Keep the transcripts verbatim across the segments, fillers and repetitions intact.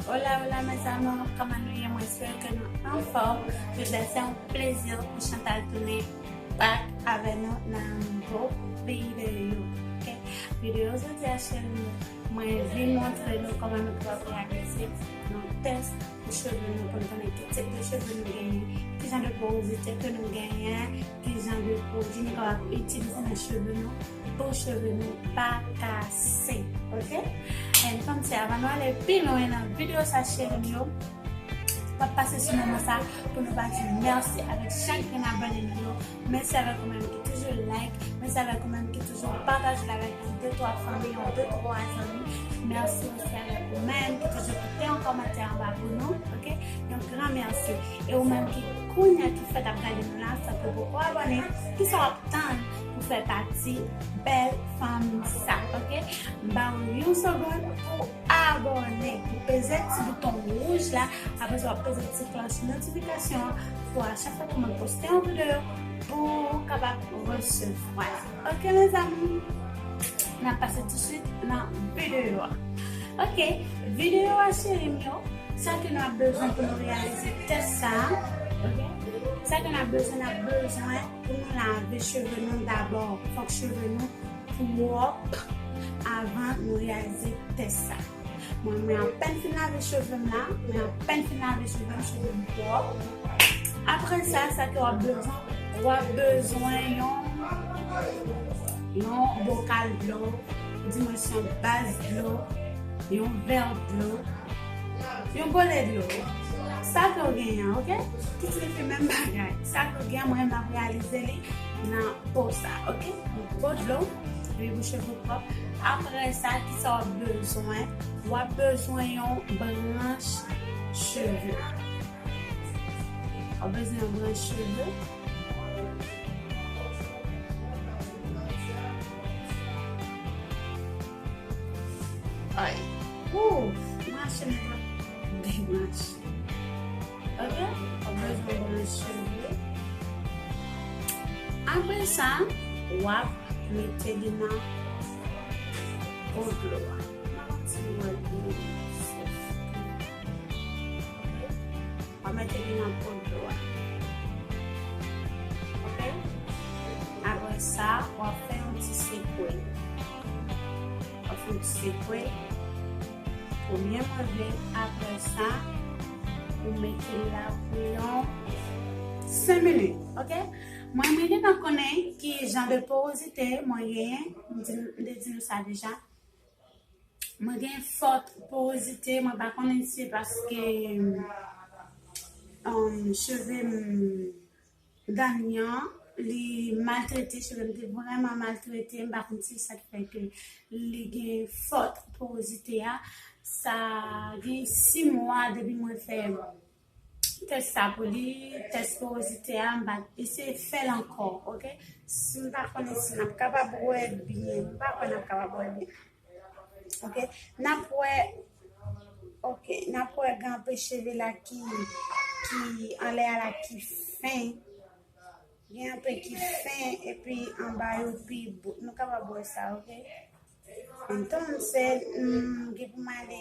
Hola, hola mes amours, kòman nou ye? Mwen espere ke nou anfòm. Jodi a se yon plezi pou Chantal tounen back avè nou nan yon nouvo videyo. Ok? Videyo jodi a, cheri, mwen vin montre nou kòman nou kapab reyalize yon tès pou cheve nou, pou nou konnen ki tip de cheve nou genyen, ki jan de porozite ke nou genyen, ki jan de pwodui nou kapab itilize nan cheve nou pou cheve nou pa kase. Ok? And kòmsi, avan nou ale pi lwen nan videyo sa, cheri m yo, m ap pase sou moman sa pou nou pa di mèsi avèk chak grenn abòne nou yo. Mèsi avèk ou menm ki toujou like, mèsi avèk ou menm ki toujou pataje l avèk yon de twa fanmi, yon de twa zanmi. Mèsi osi avèk ou menm ki toujou kite yon kòmantè anba pou nou. Ok? Yon gran mèsi. E ou menm ki kounye a ki fèk ap gade nou la, san ke w poko abòne, kisa w ap tann pou fè pati bèl fanmi sa? Ok? M ba ou yon segonn pou abòne, pou peze ti bouton wouj la, apre sa w ap peze ti klòch notifikasyon an pou a chak fwa ke mwen poste yon videyo, pou w kapab resevwa l. Ok, mes amours? N ap pase tousuit nan videyo a. Ok, videyo a, cheri m yo, sa ke n ap bezwen pou nou reyalize tès sa a, ok? Sa ke n ap bezwen, n ap bezwen pou nou lave cheve nou dabò. Fòk cheve nou pwòp avan nou reyalize tès sa. Mwen, mwen apèn fin lave cheve m la, mwen apèn fin lave cheve m, cheve m pwòp. Apre sa, sa ke w ap bezwen, w ap bezwen yon, yon bokal dlo, dimansyon baz dlo, yon vè dlo, yon gole dlo. Sa ke w genyen, ok? Ki siyifi menm bagay. Sa ke w genyen, mwen, m ap reyalize li nan po sa, ok? Yon po dlo, epi pou cheve w pwòp. Apre sa, kisa w ap bezwen? W ap bezwen yon branch cheve. W ap bezwen yon branch cheve. Ay. Ou, mache m pran de branch. Ok? W ap bezwen branch cheve. Apre sa, w ap mete li nan po dlo a. Nan ti wòl dlo. W ap mete li nan po dlo a. Ok? Apre sa, w ap fè yon ti sekwe. W ap fè yon ti sekwe pou byen move. Apre sa, ou mete l la pou yon senk minit. Ok? Mwen, mwen gentan konnen ki jan de porozite mwen genyen. M di, m te di nou sa deja. Mwen gen fòt porozite, mwen pa konnen si se paske, um, cheve m dènye an, li maltrete, cheve m te vrèman maltrete, m pa konn si sa k fè ke li gen fòt porozite a. Sa gen sis mwa depi mwen fè tès sa pou li, tès porozite a, m pa eseye fè l ankò, ok? Si m pa konnen si n ap kapab wè byen, m pa kwè n ap kapab wè byen. Ok, n ap wè, ok, n ap wè gen anpe cheve la ki, ki anlè a la ki fen. Gen anpe ki fen, epi anba yo pi bout. Nou kapab wè sa, ok? Entonces, m gen pou m ale,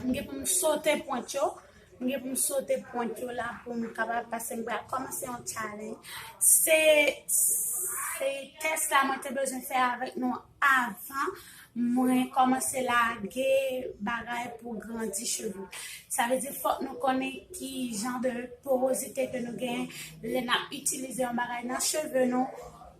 m gen pou m sote pwent yo. M gen pou m sote pwent yo la pou m kapab, paske m pral kòmanse yon challenge. Se, se tès la mwen te bezwen fè avèk nou avan mwen kòmanse lage bagay pou grandi cheve. Sa vle di fòk nou konnen ki jan de porozite ke nou gen lè n ap itilize yon bagay nan cheve nou,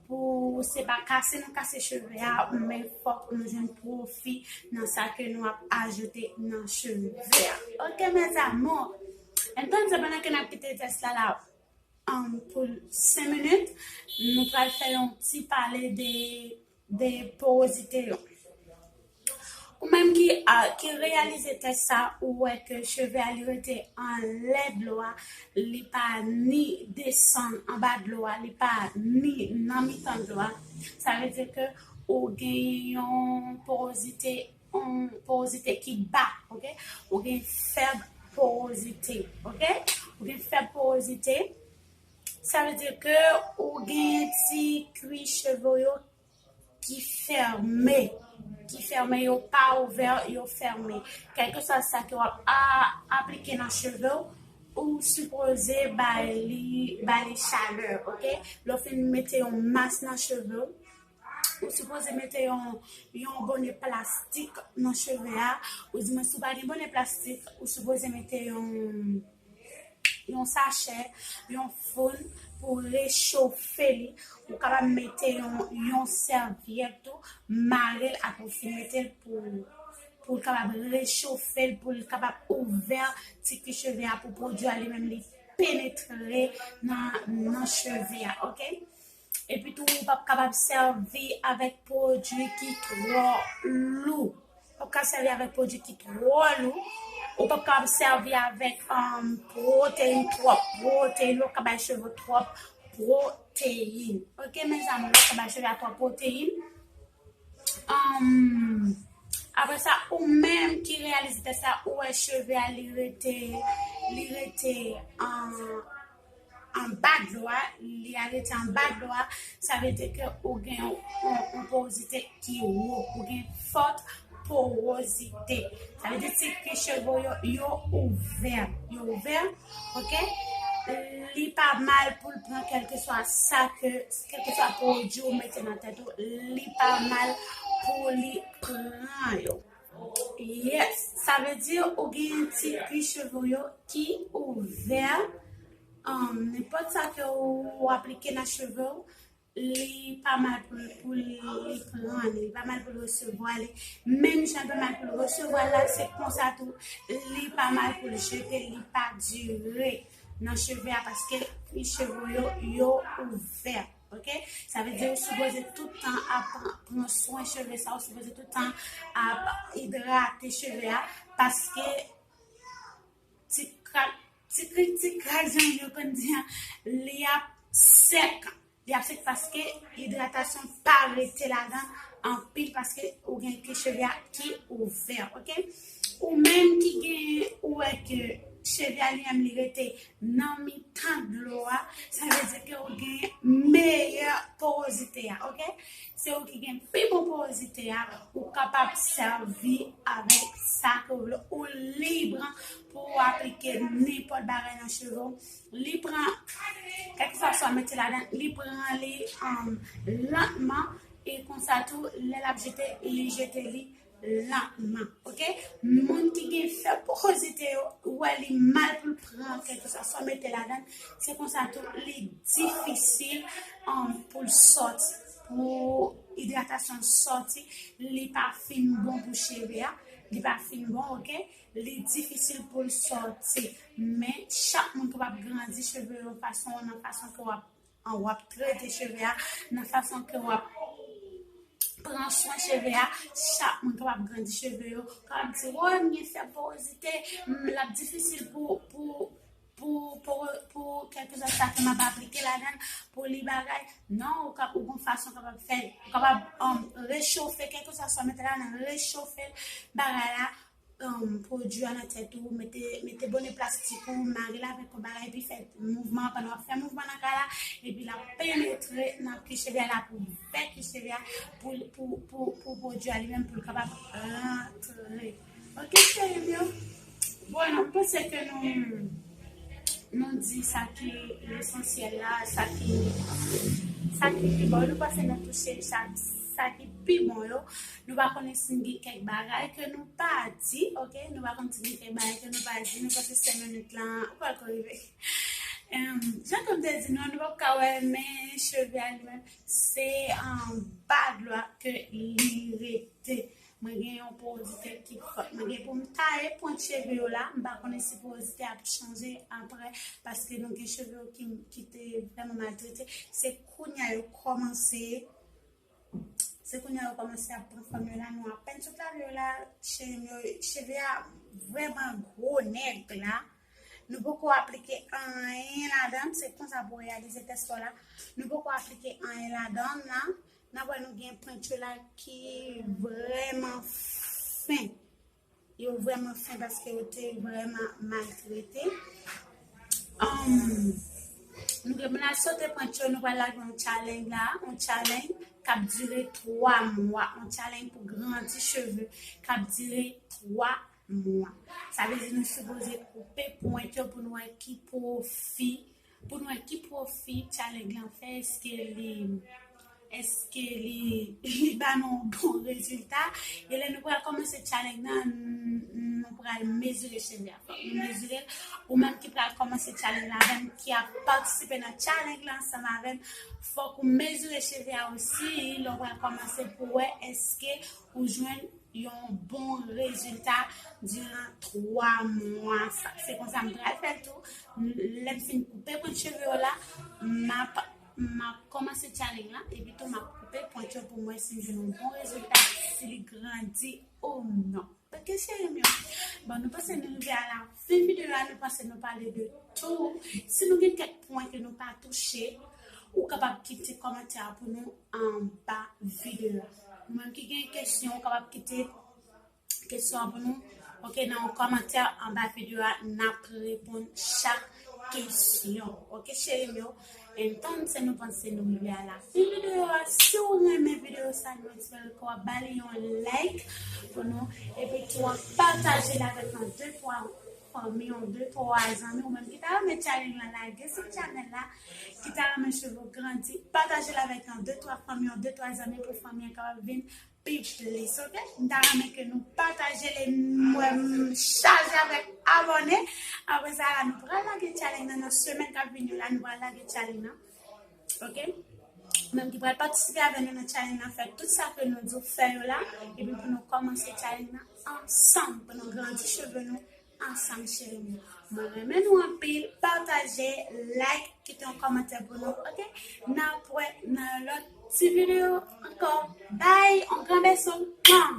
pou se pa kase nou kase cheve a, men fòk nou jwenn pwofi nan sa ke nou ap ajoute nan cheve a. Ok, mes amours. Entonces, pandan ke n ap kite tès la la, um, pou senk minit, nou pral fè yon ti pale de, de porozite yo. Ou menm ki, a, ki reyalize tès sa, ou wè ke cheve a li rete anlè dlo a, li pa ni desann anba dlo a, li pa ni nan mitan dlo a. Sa vle di ke ou gen yon porozite, yon porozite ki ba, ok? Ou gen fèb porozite, ok? Ou gen fèb porozite, sa vle di ke ou gen ti kwi cheve w yo ki fèmen. ki fèmen yo pa ouvè, yo fèmen. Kèlkeswa sa ke w ap a- aplike nan cheve w, ou sipoze ba li ba li chalè, oke? Lè w fin mete yon mas nan cheve w, ou sipoze mete yon yon bone plastik nan cheve a, ou di mwen si w pa gen bone plastik, ou sipoze mete yon yon sachè, yon foun pou rechofe li. Ou kapab mete yon, yon sèvyèt tou, mare l apre w fin mete l pou, pou l kapab rechofe l, pou l kapab ouvè ti kwi cheve a, pou pwodui a li menm li penetre nan, nan cheve a, oke? Epi tou, ou p ap kapab sèvi avèk pwodui ki twò lou. Ou p ap ka sèvi avèk pwodui ki twò lou. Ou p ap kapab sèvi avèk um, pwoteyin, twòp pwoteyin. Ou p ap ka bay cheve twòp pwoteyin. Oke, mezanmi, ou p ap ka bay cheve a twòp pwoteyin. Um, apre sa, ou menm ki reyalize tès la, ou wè cheve a li rete, li rete an anba dlo a, li a rete anba dlo a, sa vle di ke ou gen yon, yon, yon porozite ki wo, ou gen fòt porozite. Sa vle di ti kwi cheve w yo, yo ouvè, yo ouvè, oke? Li pa mal pou l pran kèlkeswa sa ke, kèlkeswa pwodui ou mete nan tèt ou, li pa mal pou li pran yo. Yes, sa vle di ou gen ti kwi cheve w yo ki ouvè. Um, nenpòt sa ke ou aplike nan cheve w, li pa mal pou, pou li pran li, li pa mal pou l resevwa li. Menm jan l pa mal pou l resevwa l la, se konsa tou, li pa mal pou l jete, li pa dire nan cheve a, paske kwi cheve w yo, yo ouvè, oke? Sa vle di ou sipoze tout tan ap pran swen cheve sa, ou sipoze tout tan ap idrate cheve a, paske ti krak, ti krik, ti krak, jan yo konn di an, li ap sèk. Li ap sèk paske idratasyon pa rete ladan anpil, paske ou gen kwi cheve a ki ouvè, oke? Ou menm ki gen, ou wè ke cheve a li menm li rete nan mitan dlo a, sa vle di ke ou gen meyè porozite a, oke? Se ou ki gen pi bon porozite a, ou kapab sèvi avèk sa ke ou vle, ou lib pou ou aplike nenpòt bagay nan cheve w. Li pran, kèlkeswa sa w mete ladan, li pran li um, lantman, e konsa tou, lè l ap jete, li jete li lantman, oke? Moun ki gen fè porozite yo, ou wè li mal pou l pran kèlkeswa sa w mete ladan, se konsa tou, li difisil um, pou l sòti, pou idratasyon sòti, li pa fin bon pou cheve a, li pa fin bon, oke? Li difisil pou l sòti. Men, chak moun kapab grandi cheve yo fason, nan fason ke w ap, w ap trete cheve a, nan fason ke w ap pran swen cheve a. Chak moun kapab grandi cheve yo. Kapab di, woy, m gen fè porozite, m, l ap difisil pou, pou, pou, pou, pou kèlkeswa sa ke m ap aplike ladan, pou li bagay. Non, ou kap, ou gon fason kapab fè, ou kapab um, rechofe, kèlkeswa sa w mete ladan, rechofe bagay la, um, pwodui a nan tèt ou, mete, mete bone plastik ou, mare l avèk yon bagay, epi fè mouvman an pandan w ap fè mouvman nan kay la, epi l ap penetre nan kwi cheve a, l ap ouvè kwi cheve a pou, pou, pou, pou pwodui a li menm, pou l kapab rantre. Oke, cheri m yo? Bon, m panse ke nou, nou di sa ki lesansyèl la, sa ki, sa ki pi bon. Nou panse nou touche sa, sa ki pi bon yo. Nou pa konnen si n gen kèk bagay ke nou pa di, oke? Nou pa konnen si n gen kèk bagay ke nou pa di. Nou panse senk minit lan, ou pral ko rive. Em, jan ke m te di nou, nou p ap ka wè, men cheve a li menm, se anba dlo a ke li rete. Mwen gen yon porozite ki fòt. Mwen gen pou m taye pwent cheve yo la. M pa konnen si porozite ap chanje apre, paske nou gen cheve yo ki, ki te vrèman maltrete. Se kounye a yo kòmanse, se kounye a yo kòmanse ap pran fòm yo la. Nou apèn sot lave yo la, cheve yo, cheve a vrèman gwo nèg la. Nou poko aplike anyen ladan, se konsa pou reyalize tès la. Nou poko aplike anyen ladan la. N ap wè nou gen pwent yo la ki vrèman fen. Yo vrèman fen paske yo te vrèman maltrete. Um, Nou gen pou n al sote pwent yo, nou pral lage yon challenge la, yon challenge k ap dire twa mwa, yon challenge pou grandi cheve k ap dire twa mwa. Sa vle di nou sipoze koupe pwent yo pou nou wè ki pwofi, pou nou wè ki pwofi challenge lan fè, èske li, èske li, li ba nou bon rezilta. E lè nou pral kòmanse challenge lan, n- nou pral mezire cheve a. Fòk nou mezire l. Ou menm ki pral kòmanse challenge lan avè m, ki ap patisipe nan challenge lan ansanm avè m, fòk ou mezire cheve a osi lè w pral kòmanse pou wè èske ou jwenn yon bon rezilta diran twa mwa sa. Se konsa m pral fè l tou. Lè m fin koupe pwent cheve yo la, m ap, m ap kòmanse challenge lan, epi tou m ap koupe pwent yo pou m wè si m jwenn yon bon rezilta, si li grandi ou non. Ok, cheri m yo. Bon, nou panse nou rive a la fin videyo a, nou panse nou pale de tou. Si nou gen kèk pwen ke nou pa touche, ou kapab kite kòmantè a pou nou anba videyo a. Ou menm ki gen kesyon, ou kapab kite kesyon an pou nou. Ok, nan yon kòmantè anba videyo a, n ap reponn chak kesyon. Ok, cheri m yo. And tann se nou panse nou rive a la fin videyo a. Si w renmen videyo sa, nou espere ke w ap ba li yon like pou nou. Epi tou w ap pataje l avèk yon de twa fanmi, yon de twa zanmi, ou menm ki ta renmen challenge lan, lage sou channel la, ki ta renmen cheve w grandi, pataje l avèk yon de twa fanmi, yon de twa zanmi pou fanmi an kapab vin pi plis, ok? M ta renmen ke nou pataje li, m wè m chaje avèk abòne. Apre sa la, nou pral lage challenge lan nan semèn k ap vini yo la, nou pral lage challenge lan, ok? Menm ki pral patisipe avè nou nan challenge lan, fè tout sa ke nou di w fè yo la, epi pou nou kòmanse challenge lan ansanm, pou nou grandi cheve nou ansanm, cheri m yo. Mwen renmen nou anpil, pataje, like, kite yon kòmantè pou nou, ok? N ap wè nan yon lòt ti videyo ankò. Bye, yon gran beso. Mwah!